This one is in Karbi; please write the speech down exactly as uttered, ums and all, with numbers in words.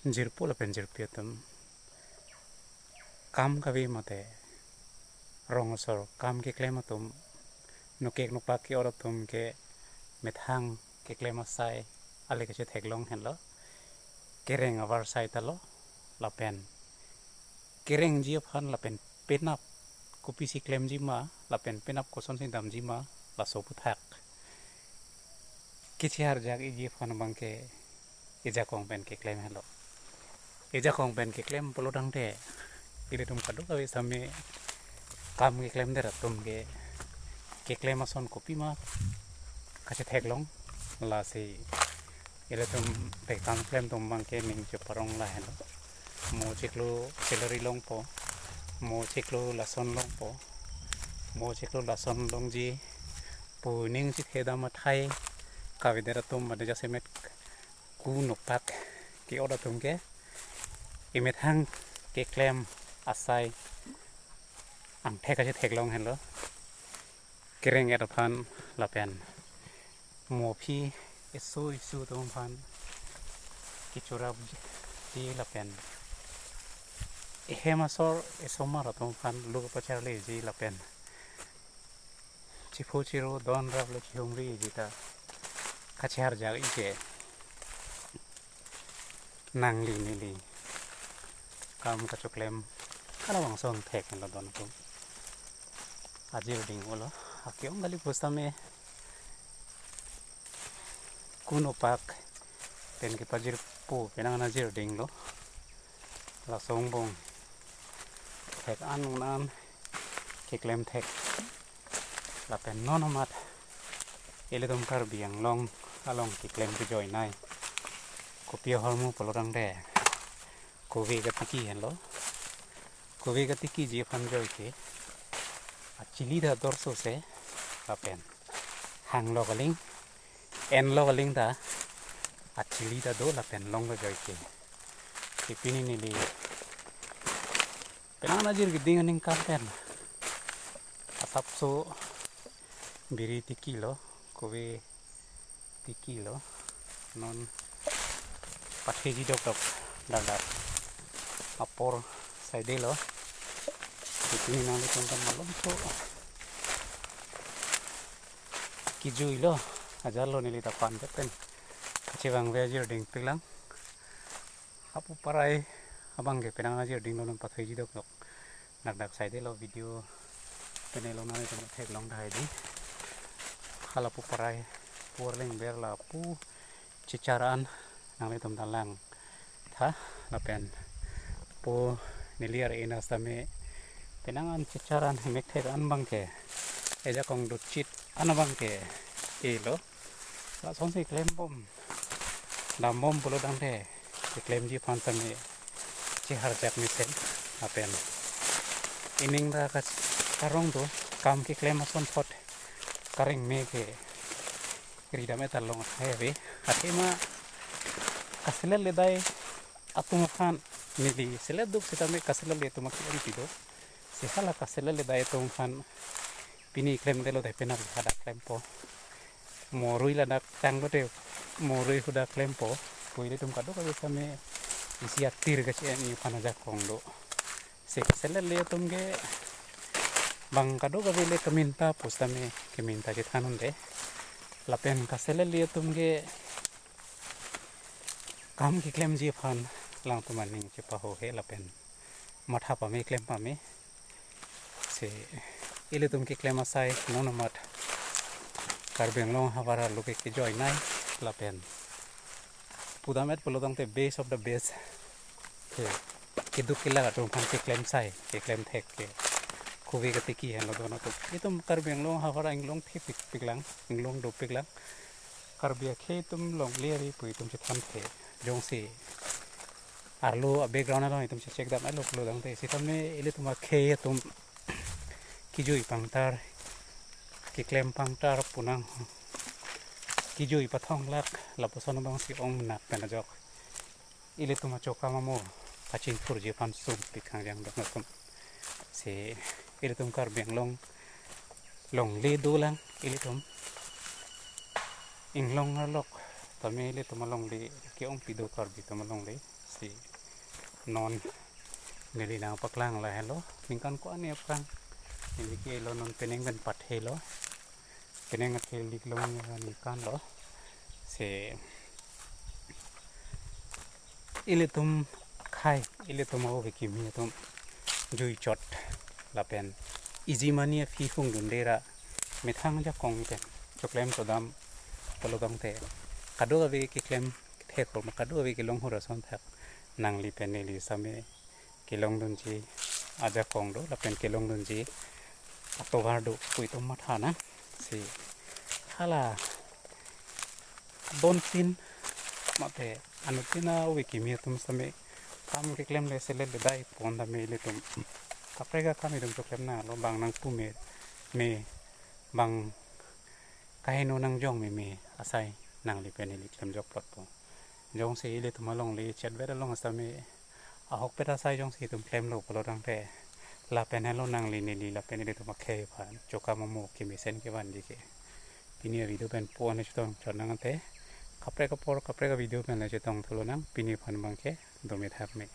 Jirpo lapen jirpi atum, kam kave mate rong asor kam keklem atum, nokek nopak ke-ot atum ke methang keklem asai ale kachetheklong henlo. Kereng avarsai ta lo, lapen kerengji aphan lapen penap kopisi klemji ma lapen penap kosonsi damji ma, laso aphuthak kacheharjakji aphan abang ke ejakong pen keklem henlo. Ejakong pen keklem pulo tangte, ilitum kadokave sitame kam keklemdet atum ke keklem ason kopima kachetheklong, lasi ilitum pe kam klem atum abang ke ning cheparong la henlo. Mo chiklo salary longpo, mo chiklo lason longpo, mo chiklo lason longji pu ning chithedam athai kavedet atum mate jasemet ku nopak ke-ot atum ke emethang keklem asai angthek kachetheklong henlo. Kereng-et aphan lapen mo aphi eso esu atum aphan kechorapji lapen ehem asor esomar atum aphan lo kapacharliji lapen chipho chiro don raplo chihumriji ta kacheharjakji ke nangli neli kam kachoklem halabangso angthek henlo don atum. Ajir ding olo, ake-ong kali pusitame ku nopak pen kepajirpo penang an ajir dinglo. Laso angbong thek an un an keklem thek. Lapen non amat ilitum Karbi Anglong along keklem kejoinei kopi ahormu pulo tangte kove katiki henlo. Kove katikiji aphan joi ke achili ta dorsose lapen hanglo kaling, enlo kaling ta achili ta do lapen longlo joi ke. Ipini neli penang an ajir keding aningkan pen asapso biri tikilo, kove tikilo, non patheji dokdok dakdak apor saidelo. Ipini nanglitum ta malomso kijuilo, ajarlo neli ta pan pen kachevangve ajir dingpiklang. Hapu parai abang ke penang ajir dinglo, non patheji dokdok dakdak saidelo, video penelo nanglitum theklong tahai di. Halapu parai pu arleng ber lapu chechar an nanglitum ta langtha lapen pu neli ar enas tame penang an chechar an hemek thek an abang ke ejakong dotchit an abang ke elo. Lasonsi klembom dambom pulo tangte keklemji aphan tame cheharjak mesen lapen ining ta ka-, karong do, kam keklem ason thot kareng me ke ridam etalong hai ave. Athema kaselet ledai atum aphan neli selet duk sitame kaselet le atum ke-ong pido. Si hala kaselet ledai atum aphan pini klemdetlo dai penap hadak klempo. Morui ladak tanglote morui hadak klempo. Pu ilitum kadokave sitame isi atir kachi-en aphan ajakong do. Si kaselet le atum ke bang kadokave le keminta pusitame keminta chethan unde. Lapen kaselet le atum ke kam keklemji aphan alangtum aning chepaho he lapen matha pame klem pame. Si ilitum keklem asai non amat Karbi Anglong havar arlo ke kejoinei lapen pudam et pulo tangte best of the best ke keduk kelak atum aphan keklem asai, keklem thek ke kove katiki henlo don atum. Itum Karbi Anglong havar inglong thepikpiklang, inglong dopiklang. Karbi akhei atum longle ari pu itum chethan the. Jongsi arlo a-background along itum chechek dam alo pulo tangte sitame ilitum akhei atum kijui pangtar, keklem pangtar punang, kijui pathonglak lapuson abang si ong menak pen ajok ilitum achokam amo kachingthurji aphan sungpik hangjang dok atum. Si ilitum Karbi Anglong longle dolang, ilitum inglong arlok tame ilitum alongle ke-ong pido, Karbi atum alongle. Si non neli nangpaklang lahelo, ningkan ko-an aphrang neli kelo, non penang pen pathelo, penang athe liklong ningkan lo. Si ilitum akhei, ilitum ove kimi atum juichot lapen iji mani aphi hungdunde ra methang ajakong pen choklem chodam pulo tangte, kadokave keklem thek hor ma kadokave kelong hor asonthak nangli pen neli same kelongdunji ajakong do lapen kelongdunji atovar do pu itum matha nang. Si hala dontin mate anuttin ove kimi atum same kam keklemle selet ledai pon tame ilitum kaprek akam itum choklem nanglo, bang nangpu me me, bang kaheno nangjong meme asai nangli pen neli klemjok plotpo. Jongsi ilitum alongle chetvet along sitame ahokpet asai jongsi itum klemlo pulo tangte, lapen helo nangli neli lapen ilitum akhei aphan choka momo kemesen kevanji ke. Pini avideo pen pu-an chetong chot nang ante, kaprek apor kaprek avideo pen le chetong thulo nang, pini aphan abangke dome thak me.